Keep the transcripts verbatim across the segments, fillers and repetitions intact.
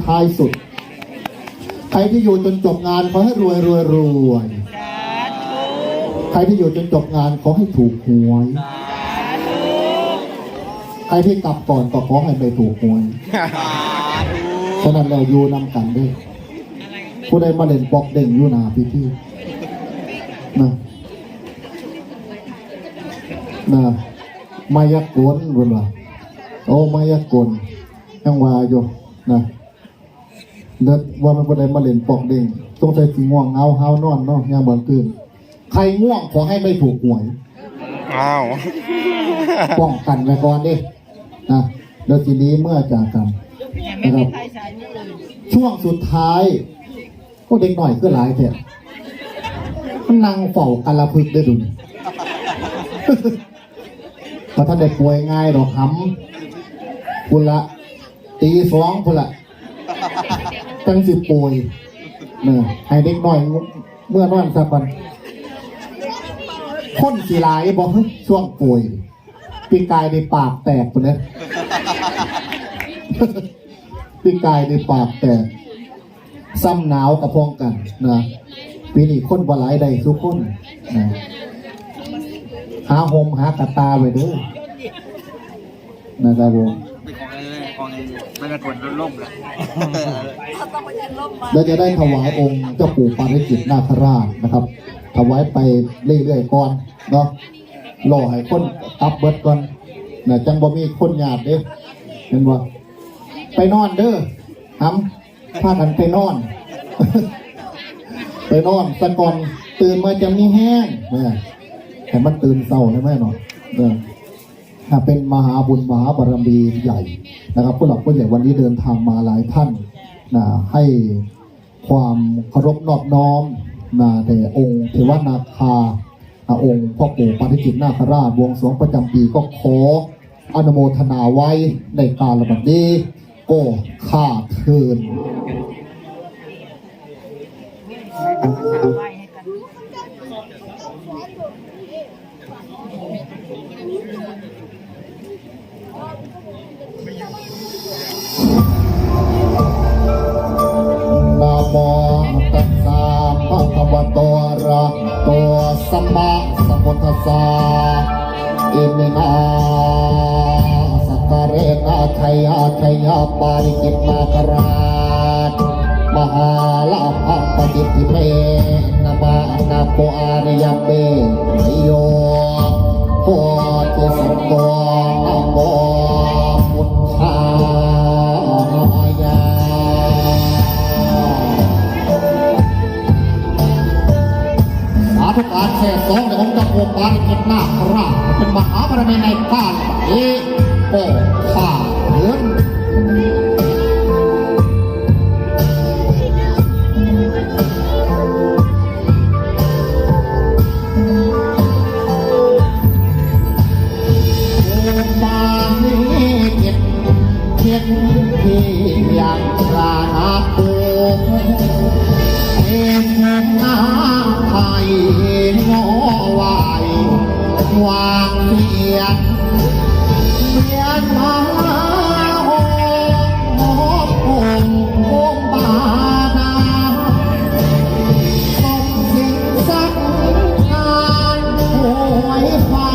ท้ายสุด ใครที่อยู่จนจบงานขอให้รวยรวยรวย ใครที่อยู่จนจบงานขอให้ถูกหวย ใครที่กลับก่อนก็ขอให้ไม่ถูกหวย ฉะนั้นแล้วอยู่นำกันเด้อ ผู้ใดมาเล่นปอกเด้งอยู่หน้าพิธีนะ นะ มายากลเพิ่นว่า โอ้ มายากล ยังว่าอยู่นะ แล้วว่ามันผู้ใดมาเล่นปอกเด้ง สงสัยสิง่วงเหงาหาวนอนเนาะ ยามกลางคืน ใครง่วงขอให้ไม่ถูกหวย อ้าว ป้องกันไว้ก่อนเด้ นะ แล้วทีนี้เมื่อจากกันนะครับ ช่วงสุดท้าย โอ้ เด็กน้อยคือหลายแท้ มันนั่งเฝ้ากัลละพึกได้อดูนี่ บ่ทันได้ป่วยง่ายดอกหำ พุ้นละ ตีสองพุ้นละ จั่งสิป่วย เนอะ ให้เด็กน้อยเมือนอนซะก่อน คนสิหลายบ่ ช่วงป่วย ปีกายนี่ปากแตกพุ้นเด้ ปีกายนี่ปากแตก ซ้ำหนาวกะพ้องกันนะ ปีนี้คนบ่หลายได้ซุคนนะ หาห่มหากะต่าไว้เด้อ นะครับผม เป็นของอะไร ของอะไร ไม่เป็นคนร่มเลย เราจะได้ถวายองค์เจ้าปู่ปาริจิตนาคราชนะครับ ถวายไปเรื่อยๆก่อนเนาะ รอให้คนกลับเบิดก่อนนะ จั่งบ่มีคนญาติเด้ เห็นบ่ ไปนอนเด้อ หำ พากันไปนอน ไปนอนซะก่อน ตื่นมาจะมีแฮง นะ ให้มันตื่นเช้าได้ไหมเนาะ เออ ถ้าเป็นมหาบุญมหาบารมีใหญ่นะครับ ผู้หลักผู้ใหญ่วันนี้เดินทางมาหลายท่านนะ ให้ความเคารพนอบน้อมนะ แด่องค์เทวนาคา อ่ะ องค์พ่อปู่ปาริจิตนาคราช บวงสรวงประจำปี ก็ขออนุโมทนาไว้ในกาลบัดนี้ ก็ข้าเทิน นะโมตัสสะ ภะคะวะโต อะระหะโต สัมมาสัมพุทธัสสะ อิมินา สักการะนะ ชัยยะ ชัยยะ ปาริจิตนาคราช มหาลาภังปฏิทิเม นะมะ นะโก อาริยะเม โย โพธิสัตว์ นะโม พุทธายะ สาธุการแท้สองของเจ้าปู่ปาริจิตนาคราช เป็นมหาบารมีในกาลนี้ ก็ข้าเถิน บาลีเจ็ด เจ็ดที่ยังพระนาคปก เทพนาไทยงอไหว วางเสียง เวียนมาหาองค์องค์องค์บาดาล สมสิงสักงานโหยฟ้า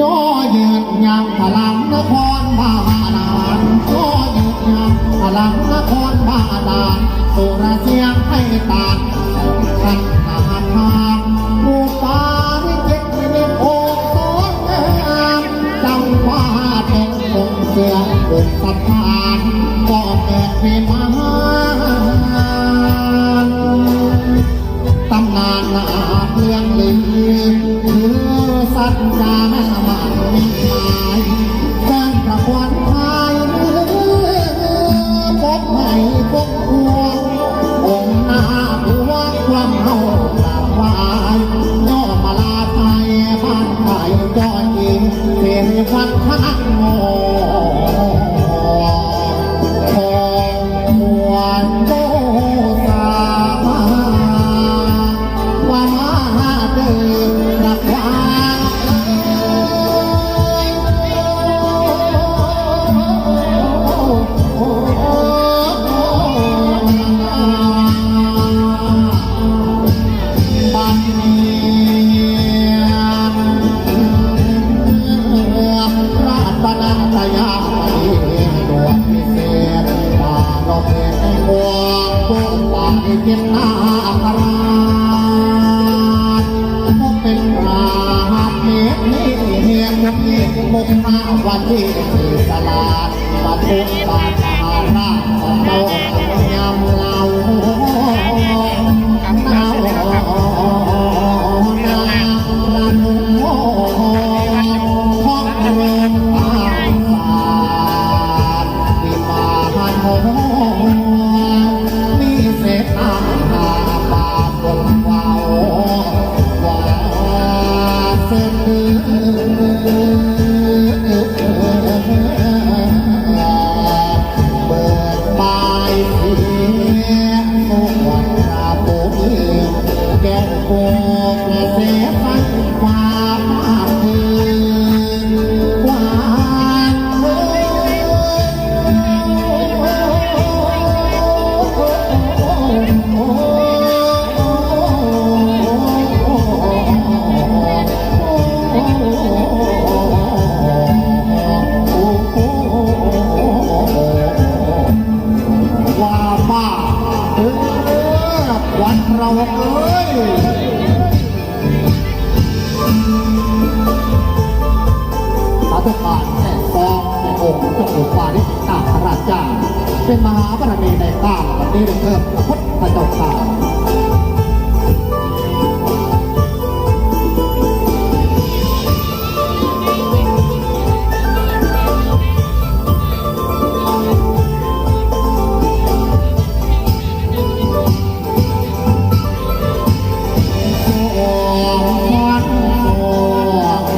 ย่อยืนยังพลังนครบาดาล ย่อยืนยังพลังนครบาดาล สุรเสียงให้ตานขันนาทาน อุปาริจิตนิมิตองค์ทรงงาม ดังฟ้าตกลงเสียงอุปทาน ก็เกิดวิมาน ตำนานนาเรื่องลือ คือสัจจาแม่นมหา ก็อิงเป็นพันธะงอของควรโตสามาว่ามาเดินรักษา บัดนี้พระรัตนตรัยดวงพิเศษ ปาลบเป็นองค์ผู้ปาริจิตนาคราช ผู้เป็นพระหัตถ์เมตตา เมตตามุขาวดีสลาด มาทุกข์ปาทาราชเจ้ายามเล่า เล่า นางระนุงห้องรมปราสาท ที่มาหันหงมีเศษอาหาปาบนเฝ้า ว่าเสนอเปิดปลายเสียงสวดพระผู้มีแก้วโกกเสสันความคืนความ ว่าบ้า เออ ขวัญเราเอ้ย สาธุการแท้สองในองค์เจ้าปู่ปาริจิตนาคราชเจ้า เป็นมหาบารมีในการวันนี้เด้อเถิดพระพุทธเจ้าข้า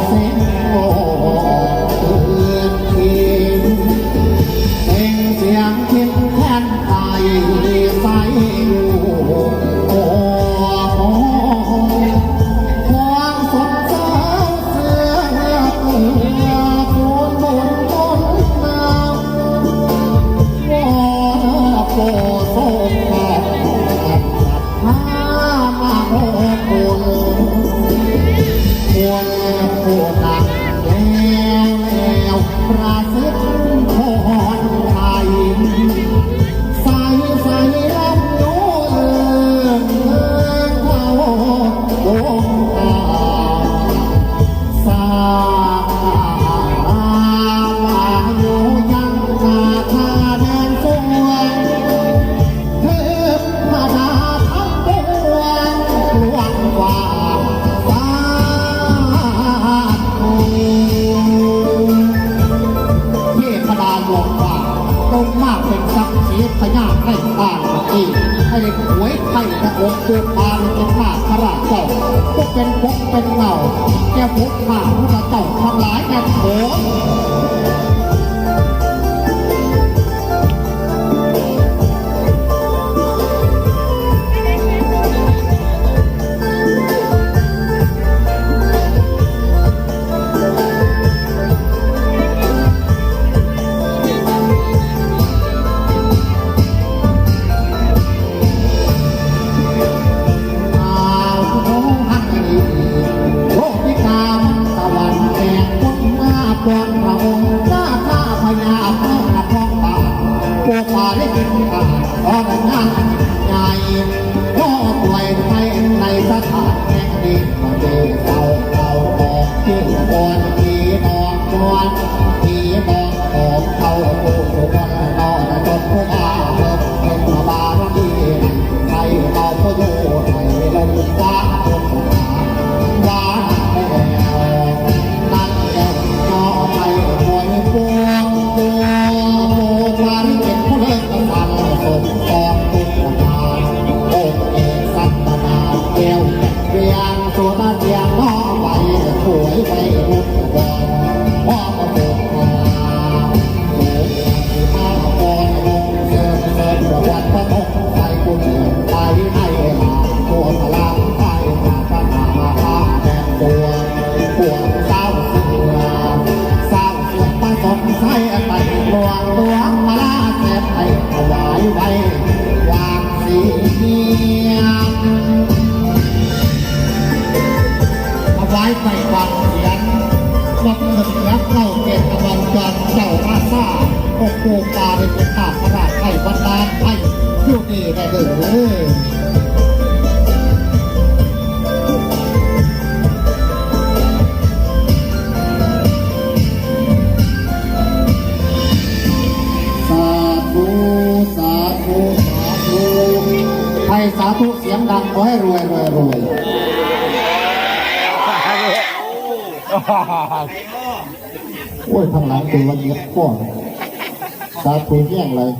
เสียงเสียงเสียงแคนไก่ใสอยู่ โอ้ ความสดเศร้าเสียเกลือ คุณบุญคุณนาม วอนโปรดทรงโปรด พระมโหคุณ ควรผู้นักแล้วแล้ว ประสิทธิ์พรไทย ใสใสลำดวนเข้าองค์การ สามาโยยังนาคาแดนสวง เทพดาทั้งปวงล้วนว่าสาธุ เทพดาล้วนว่า จงมาเป็นสักขีพยานในการนี้ ให้ได้หวยไทยและองค์ปู่ปาริจิตนาคราชเจ้า ผู้เป็นปกเป็นเงา แก่พวกข้าพระเจ้าทั้งหลายแน่เถิด ดาวดวงหักดี โลกพิการสวรรค์แห่งคุณมาปวงพระองค์ นาคาพญาพระนครบาท โอปาลิกินขาด ขอพญาใหญ่ ขอป่วยไทยในสถานแห่งนี้ มาเดเศร้าเศร้าออกชื่อก่อนพี่น้องมวล พี่น้องออกเข้าผู้คนนอนจนผู้มาเพิ่มเพิ่มบารมี ให้เอาผู้อยู่ในลมฟ้าบนฟ้าบ้านแม่นั่นแหละก็ให้คอยปวงปวงผู้มาริเป็นผู้เลิกกันสมปองทุกประการ โอ้ เจ้าเกตกำลังจันทร์เจ้าอาซา องค์ปู่ปาริสุทธาพระราชไทยบรรดาลไทยอยู่นี่ได้เด้อ สาธุ สาธุ สาธุ ให้สาธุเสียงดัง ขอให้รวย รวย รวย โอ้ย ทางหลังตัวละเอียดก่อน สาธุแย่งเลย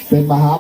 เป็นมหา